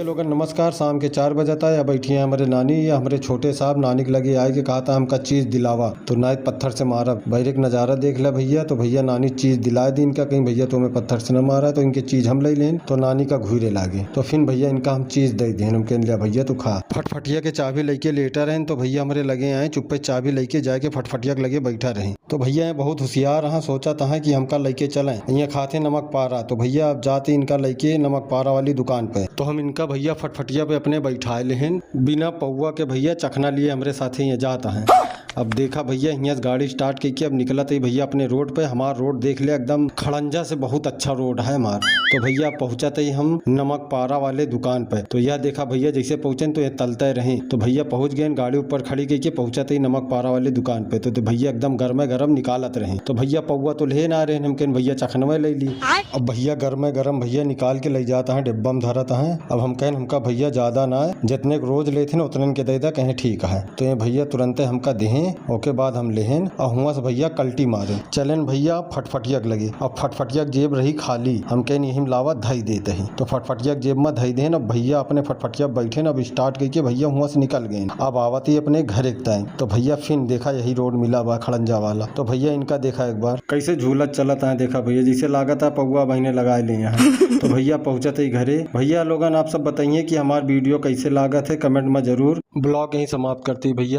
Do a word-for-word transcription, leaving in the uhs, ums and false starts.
लोगन नमस्कार, शाम के चार बजत है, या बैठी हैं हमरे नानी, या हमरे छोटे साहब नानी के लगे आए के कहा था हमका चीज दिलावा, तो नाई पत्थर से मारब। बहरे के नजारा देख ला भइया। तो भइया नानी चीज दिलाए दी इनका, कहीं भइया तो हमें पत्थर से न मारा, तो इनके चीज हम ले लेन, तो नानी का घूरे लागे। तो फिर भइया इनका हम चीज दे देन, हम कहन लिया भइया तू खा। फटफटिया के चाबी लेके लेटा रहन, तो भइया हमरे लगे आए, चुप्पे चाबी लेके जाके फटफटिया के लगे बैठा रहे। तो भइया ये बहुत होशियार हैं, सोचा था कि हमका लेके चलें, ये खाते नमक पारा। तो भइया अब जाते इनका लेके नमक पारा वाली दुकान पे। तो हम इनका भइया फटफटिया पे अपने बैठाए लेहन, बिना पौवा के भइया चखना लिए हमरे साथे ये जात हैं। अब देखा भइया, हियाँ से गाड़ी स्टार्ट करके अब निकलत ही भइया अपने रोड पे। हमार रोड देख ले, एकदम खड़ंजा से बहुत अच्छा रोड है हमार। तो भइया पहुँचत ही हम नमक पारा वाले दुकान पे। तो यह देखा भइया, जैसे पहुँचन तो ये तलते रहे। तो भइया पहुँच गए, गाड़ी ऊपर खड़ी करके पहुँचत ही नमक पारा वाले दुकान पे। तो, तो भइया एकदम गर्मे गर्म निकालत रहे। तो भइया पौवा तो ले ना रहे, हम कहन भइया चखनवे ले ली। अब भइया गर्मे गर्म भइया निकाल के ले जात हैं, डिब्बा में धरत हैं। अब हम कहन हमका भइया ज्यादा ना है, जितने के रोज लेथिन उतने के दे दा, कहें ठीक है। तो ये भइया तुरंते हमका देहें, ओके बाद हम लेहेन और हुआं से भइया कल्टी मारे चलेन भइया फटफटिया के लगे। अब फटफटिया के जेब रही खाली, हम कहन यही में लावा धई देत ही। तो फटफटिया के जेब में धई देन। अब भइया अपने फटफटिया बैठेन, अब स्टार्ट करके भइया हुआं से निकल गए। अब आवत ही अपने घरे के ताई, तो भइया फिन देखा यही रोड मिला बा खड़ंजा वाला। तो भइया इनका देखा एक बार कैसे झूलत चलत हैं, देखा भइया जैसे लागत है पौवा बहिने लगाए ले यहाँ। तो भइया पहुँचत ही घरे। भइया लोगन आप सब बताइए कि हमार वीडियो कैसे लागत है, कमेंट में जरूर। ब्लॉग यहीं समाप्त करते ही भइया।